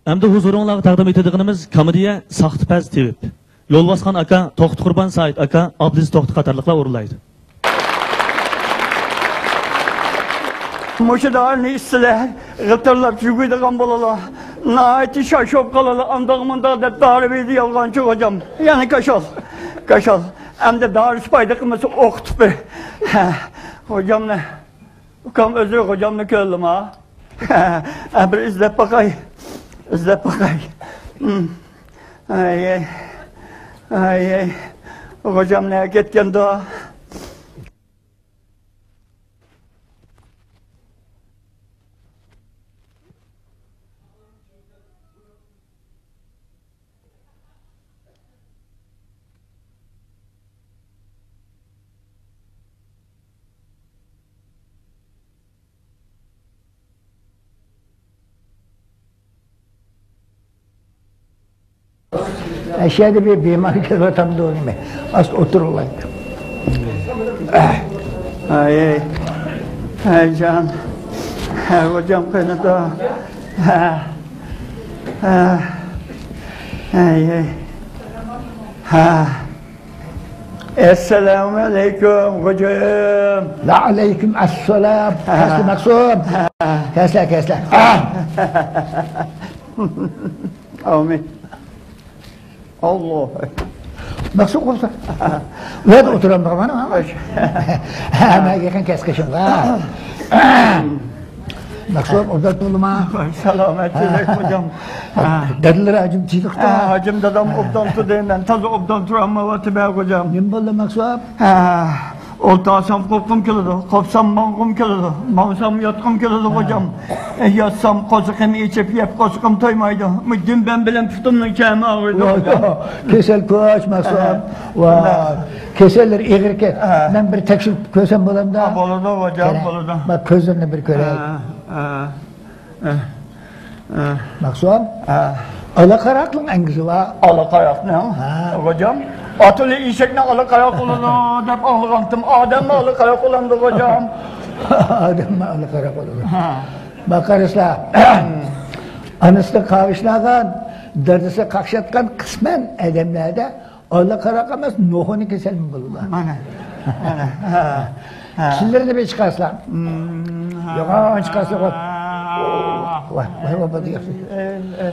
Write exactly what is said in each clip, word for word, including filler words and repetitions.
ئەمدى ھۇزۇرۇڭلارغا تەقدىم ئېتىدىغىنىمىز كومېدىيە ساختا پەز تېۋىپ. يول باسقان ئاكا، توختى قۇربان سايىت ئاكا، ئابلىز توختى قاتارلىقلار ئورۇنلايدۇ. مۇشۇ دارىنى ئىچسىلە، غىتىرلاپ يۈگۈيدىغان بولىلا. ناھايىتى شاش بولۇپ قالىلا، ئانداق مۇنداق دەپ دارى بېرىدۇ يالغانچى خوجام. يەنە كاشال، كاشال. ئەمدى دارىسى پايدا قىلمىسا ئوقۇتۇپ بېرە. خوجامنى، ئۇكام ئۆزى خوجامنى كۆردىما؟ بىر ئىزدەپ باقاي، ئىزدەپ باقاي. ئاي، ئاي، ئاي، ئاي. خوجام نەگە كەتكەندۇ؟ ئەشەدە بىر بىمار كېلىۋاتامدۇ نېمە؟ ئاست ئولتۇرۇڭلار. ئاي، ئاي. ئاي جان. ھە، خوجام قېنىدا؟ ھە. ھە. ئاي، ئاي. ھە. ئەسسالامۇ ئەلەيكۇم، خوجام. ۋەئەلەيكۇم ئەسسالام. ھە. كەسلە مەخسۇم. ھە. كەسلە، كەسلە. ئامىن. ئاللا. مەخسۇم قوپسا. ۋەدە ئولتۇرامدىغان مانا. خوش. ھەممە يېقىن كەس قېشىمغا. مەخسۇم ئوبدان تۇردىما؟ سالامەتچىلىك خوجام. دادىلىرى ھاجىم تىزلىقتا. ھاجىم دادام ئوبدان تۇردى، مەن تازا ئوبدان تۇرالمايۋاتىمەن خوجام. نېمە بولدى مەخسۇم؟ ئولتۇرسام قوپقۇم كېلىدۇ، قوپسام ماڭغۇم كېلىدۇ، ماڭسام ياتقۇم كېلىدۇ خوجام. ياتسام قورسىقىم ئېچىپ يەپ قورسىقىم تويمايدۇ. دۈمبەم بىلەن پۇتۇمنىڭ چەمى ئاغرىيدۇ خوجام. كېسەل كۆچ مەخسۇم. ۋاي. كېسەللىرى ئېغىركەن. ھە. مەن بىر تەكشۈرۈپ كۆرسەم بولامدا؟ ھە، بولىدۇ خوجام، كېرەك. بولىدۇ. مەن كۆزلىرىنى بىر كۆرەي. ھە، ھە، ھە، ھە. مەخسۇم؟ ھە. ئالا قاراقنىڭ ئەڭگۈشى بار. ئالا قاراقنىڭ؟ ھە. خوجام، ئاتىلى ئېشەكنى ئالا قاراق بولىدۇ دەپ ئاڭلىغانتىم. ئادەممۇ ئالا قاراق بولامدۇ خوجام؟ ئادەممۇ ئالا قاراق بولىدۇ. ھە. باقارسىلا، ئانىسىنى قاغىشلىغان، دادىسى قاقشاتقان قىسمەن ئادەملەردە ئالا قاراق ئەمەس، نوخۇنى كېسەلمۇ بولىدۇ. مانا، مانا. ھە، ھە. تىللىرىنى بىر چىقارسىلا. مم، ھە. يوغان چىقارسا، ۋاي. ھە. ۋاي، ۋاي، ۋاي، ۋاي. ئە، ئە.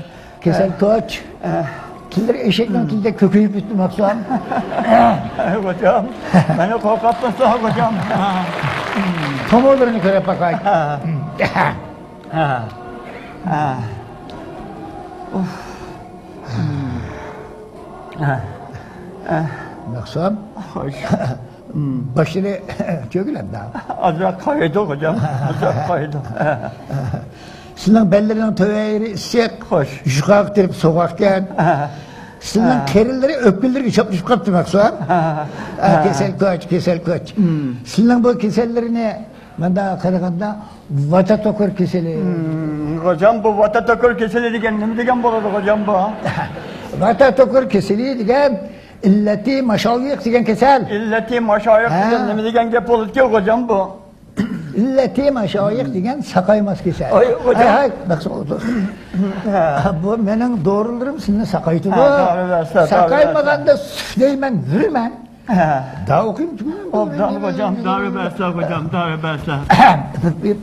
كېسەل توچ. ئە. تىللىرى ئېشەكنىڭ تىلىدەك كۆپىيىپ كېتىپتۇ مەخسۇم. خوجام، مېنى قورقۇتمىسا خوجام. تومۇرلىرىنى كۆرۈپ باقاي. ھە. ھە. ھە. ئۇف. ھە. ھە. مەخسۇم. خوش. باشلىرى چۆگىلەمدۇ؟ ئازراق قايىدۇ خوجام. ئازراق قايىدۇ. سىلىنىڭ بەللىرىنىڭ تۆۋەن يېرى ئىسسىق. خوش. يۇقىرىغا تېرىپ سوغۇقكەن. سىلىنىڭ قېرىنلىرى ئۆپكىلىرىگە چاپلىشىپ قاپتۇ مەخسۇم. كېسەل كۆچ، كېسەل كۆچ. سىلىنىڭ بۇ كېسەللىرىنى مەندە قارىغاندا، ۋاتاتوكۇر كېسىلى. مم، خوجام، بۇ ۋاتاتوكۇر كېسىلى دېگەن نېمە دېگەن بولىدۇ خوجام بۇ؟ ۋاتاتوكۇر كېسىلى دېگەن ئىللەتى ماشايىق دېگەن كېسەل. ئىللەتى ماشايىق ھە. دېگەن نېمە دېگەن گەپ بولىدىكەن خوجام بۇ؟ ئىللەتى ماشايىق دېگەن ساقايماس كېسەل. ئاي، خوجام. ھەي، ھەي، مەخسۇم. ھە. بۇ مېنىڭ دورىلىرىم سىلىنى ساقايتىدۇ. ھە، دورا بەرسە، دورا بەرسە. ساقايمىغاندا سۈفلەيمەن، يۈرمەن. ھە. داۋۇقىم تۈگىمەن. ئوبدان خوجام، دارى بەرسە خوجام، دارى بەرسە.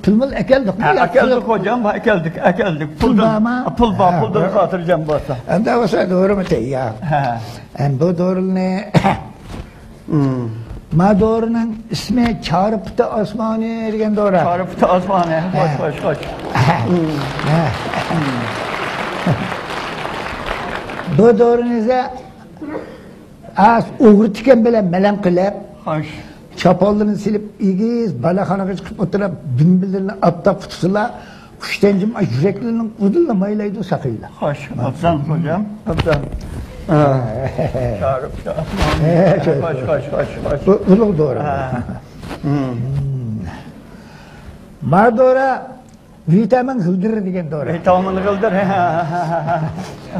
پۇل مۇل ئەكەلدۇق. ھە، ئەكەلدۇق خوجام، ئەكەلدۇق، ئەكەلدۇق. پۇل بارمۇ؟ پۇل بار، ھە، پۇلدىن خاتىرجەم بولسا. ئەمدى بولسا دورىمۇ تەييار. ھە. ئەمدى بۇ دورىنى، ما دورىنىڭ ئىسمى چارپىتى ئاسمانى دېگەن دورا. چارپىتى ئاسمانى، خوش، خوش، خوش. ھە. بۇ دورىنى ئەز ئوغرى تىكەن بىلەن مەلەم قىلىپ، خوش. چاپانلىرىنى سېلىپ، ئېگىز بالاخانىغا چىقىپ ئولتۇرۇپ، دۈمبىلىرىنى ئاپتاپ تۇتسىلا، كۈچتەنجىم يۈرەكلىرىنىڭ ئۇدۇللا مايلايدۇ ساقىيلا. خوش، ئوبدان خوجام، ئوبدان. ھە. شارىپ، شارىپ. ھە، خوش، خوش، خوش، خوش. بۇ ئۇلۇغ دورا. ھە. ما دورا ۋىتامىن غىلدىرى دېگەن دورا. ۋىتامىن غىلدىرى.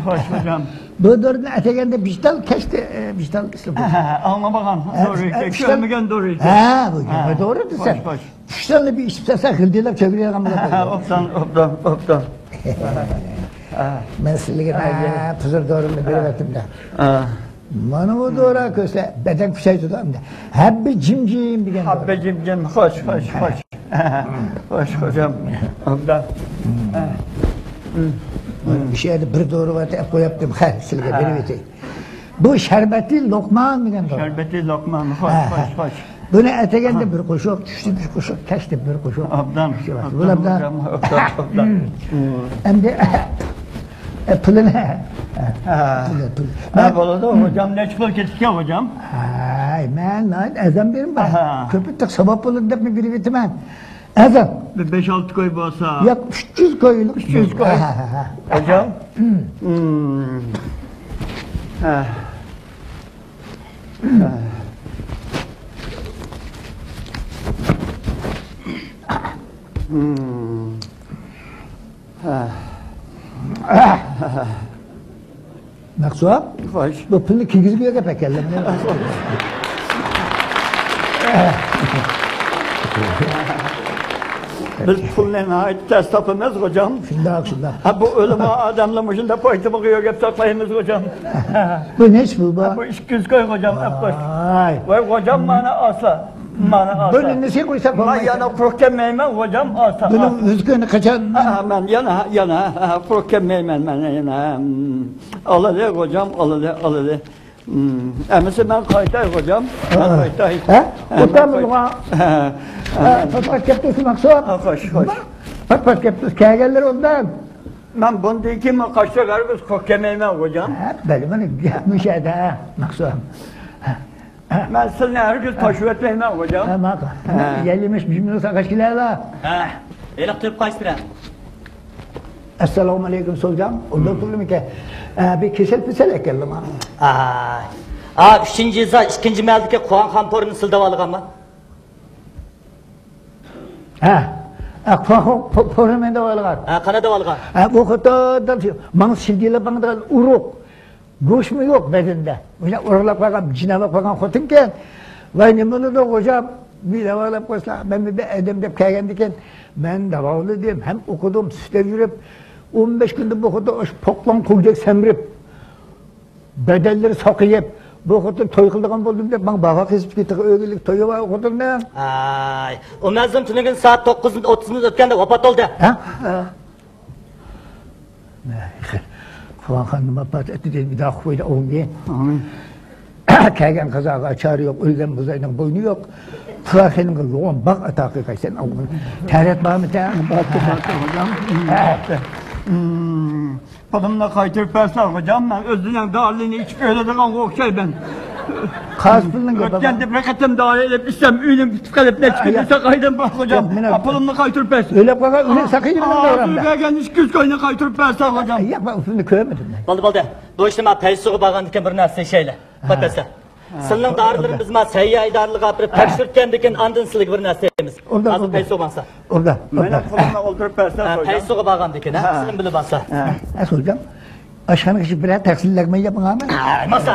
خوش خوجام. بۇ دورىنى ئەتىگەندە بىشتال، كەچتە، ئە، بىشتال ئىچسىلا. ئاڭلىمىغان دورا ئىكەن، كۆرمىگەن دورا ئىكەن. ھە، بۇ دورا دېسەم. خوش، خوش. ئۈچ تالنى بىر ئىچىپ سالسا، غىلدىرلاپ چۆگىلەيدىغان بولىدۇ. ئوبدان، ئوبدان، ئوبدان. مەن سىلىگە پۇزۇر دورىمنى بېرىۋەتتىم دە. مانا بۇ دورا كۆرسە، بەدەن كۈچەيتىدۇ ئەمدى. ھەببى جىمجىم دېگەن دورا. ھەببى جىمجىم، خوش، خوش، خوش. خوش، خوجام. ئوبدان. مانا مۇشۇ يەردە بىر دورا بار، ئەپ قوياپتىم، قەر، سىلىگە بېرىۋېتەي. بۇ شەربەتلىك لوقمان دېگەن دورا. شەربەتلىك لوقمان، خوش، خوش، خوش. بۇنى ئەتىگەندە بىر قوشۇق، چۈشتە بىر قوشۇق، كەچتە بىر قوشۇق. ئوبدان، ئوبدان، ئوبدان، ئوبدان. ئەمدى ئە، پۇلىنى. ھە. پۇلى، پۇلى. ھە، بولىدۇ، خوجام. نەچچە پۇل كېتىدىكەن، خوجام؟ ھەي، مەن ناھايىتى ئەرزان بېرىمەن. كۆپىيتسە ساۋاب بولىدۇ دەپمۇ بېرىۋېتىمەن. ئەرزان. بىر بەش-ئالتە كوي بولسا. ياق، ئۈچ يۈز كويلۇق. ئۈچ يۈز كوي. ھە، ھە، ھە. خوجام؟ ھە. مەخسۇت؟ خوش. بۇ پۇلنى كىرگۈزگۈگە گەپ ئەكەلدىم. بىز پۇلنى ناھايىتى تەس تاپىمىز، خوجام. شۇنداق، شۇنداق. ھە، بۇ ئۆلىما ئادەملەر مۇشۇنداق پايتىمىغا يۆگەپ ساقلايمىز، خوجام. بۇ نەچچە پۇل بۇ؟ ھە، بۇ ئىككى يۈز كوي، خوجام، ئەپ قوش. ۋاي. ۋاي، خوجام، مانا ئاسا. مانا ئاسا. بۇنى نېسى قويساق بولمايدۇ. مەن يەنە قۇرۇق كەلمەيمەن، خوجام، ئاسا. بۇنىڭ ئۆزى كۈنى قاچان؟ ھە، ھە، مەن يەنە، يەنە، ھە، ھە، قۇرۇق كەلمەيمەن، مەن يەنە. ئالىلى، خوجام، ئالىلى، ئالىلى. ئەمىسە مەن قايتاي، خوجام. مەن قايتاي. ھە؟ ئوتامىزغا. پات-پات كەپتۇ، مەخسۇت. ھە، خوش، خوش. پات-پات كەپتۇ، كەلگەنلەر ئوبدان. مەن بۇندىن كېيىن قاچتەك ھەرگىز قۇرۇق كەلمەيمەن، خوجام. ھە، بەلى مانا گەپ مۇشۇ يەردە، مەخسۇت. مەن سىلىنى ھەرگىز تاشلىۋەتمەيمەن، خوجام. ھە، ماقۇل. يەرلىمىش بىزمۇ ساقاش كېلەلا. ھە، ھېلىقى تۇرۇپ قايسىلەر؟ ئەسسالامۇ ئەلەيكۇم، سولجام. ئۇنداق تۇرمىكەن. ئە، بىر كېسەل-پېسەل ئەكەلدىم، ھە. ئا، ئۈچىنچى يېزا، ئىككىنچى مەھەللىدىكى قۇۋانخان پورىنى سىلدىۋالغانما؟ ھە. ئە، قۇۋانخان پو-، پورىنى دەۋالغان. ھە، قانا دەۋالغان؟ ئە، بۇ خوتۇن ماڭا سىلدىلا باڭدىغان ئۇرۇق. گۆشمۇ يوق بەدىنىدە. مۇشۇ ئورۇقلاپ قالغان، جىناۋاپ قالغان خوتۇنكەن. ۋاي، نېمە بولىدۇ، خوجام؟ بىر داۋالاپ قويسا، مەن بىر ئادەم دەپ كەلگەندىكىن، مەن داۋالىدىم، ھەم ئوقۇدۇم، سۈتەپ يۈرۈپ، ئون بەش كۈندە بۇ خوتۇن ئاشۇ پوقلان قۇمدەك سەمرىپ، بەدەنلىرى ساقىيىپ، بۇ خوتۇن توي قىلىدىغان بولدۇم دەپ، ماڭا باغا قېزىپ كېتىدىغان ئۆگۈنلۈك تويى بار ئۇ خوتۇننىڭ. ئاي، ئۇ مەزلۇم تۈنۈگۈن سائەت توققۇزدىن ئوتتۇز مىنۇت ئۆتكەندە ۋاپات بولدى. ھە؟ قۇۋانخاننىڭ ۋاپات ئەتتى دېدى، بىداخ قويدى ئوڭنى. كەلگەن قازاغا چارە يوق، ئۆلگەن بۇزاينىڭ بوينى يوق. قۇۋانخانغا يوغان باغ ئاتا قىلغايسەن ئوغلۇم. تەرەت بارمىكەن؟ بارتى، بارتى، خوجام. پۇلۇمنى قايتۇرۇپ بەرسە، خوجام، مەن ئۆزۈمنىڭ دارىلىرىنى ئىچىپ ئۆلىدىغانغا ئوخشايمەن. قايسى پۇلنىڭ گېپى؟ ئۆتكەندە بىر قېتىم دارى ئېلىپ ئىچسەم، ئۆلۈم تۇتۇپ قېلىپ، نەچچە كۈندە ساقايدىم، خوجام. پۇلۇمنى قايتۇرۇپ بەرسە. ئۆلۈپ قالغان ئۆلۈك ساقىيدىمەن دەۋرەمدە. بەرگەن ئىككى يۈز كوينى قايتۇرۇپ بەرسە، خوجام. ياق، مەن ئۇ پۇلنى كۆرمىدىم مەن. بولدى، بولدى. بۇ ئىشنى مانا پەيسۇغا بارغاندىكىن بىر نەرسە دېيىشەيلى. پەيسۇ. سىلىنىڭ دارىلىرىنى بىز مانا سەھىيە ئىدارىلىرىگە ئاپىرىپ تەكشۈرتكەندىكىن ئاندىن سىلىگە بىر نەرسە دەيمىز. ھازىر پەيسۇغا بارسا. مېنىڭ پۇلۇمنى ئولتۇرۇپ بەرسە، خوجام. پەيسۇغا بارغاندىكىن، ھە؟ سىلىم بىلىپ بارسا. ھە، خوجام. ئاشخانىغا كىرىپ بىرەر تەقسىرلەرمەن ياپمىغانمەن. ماسا.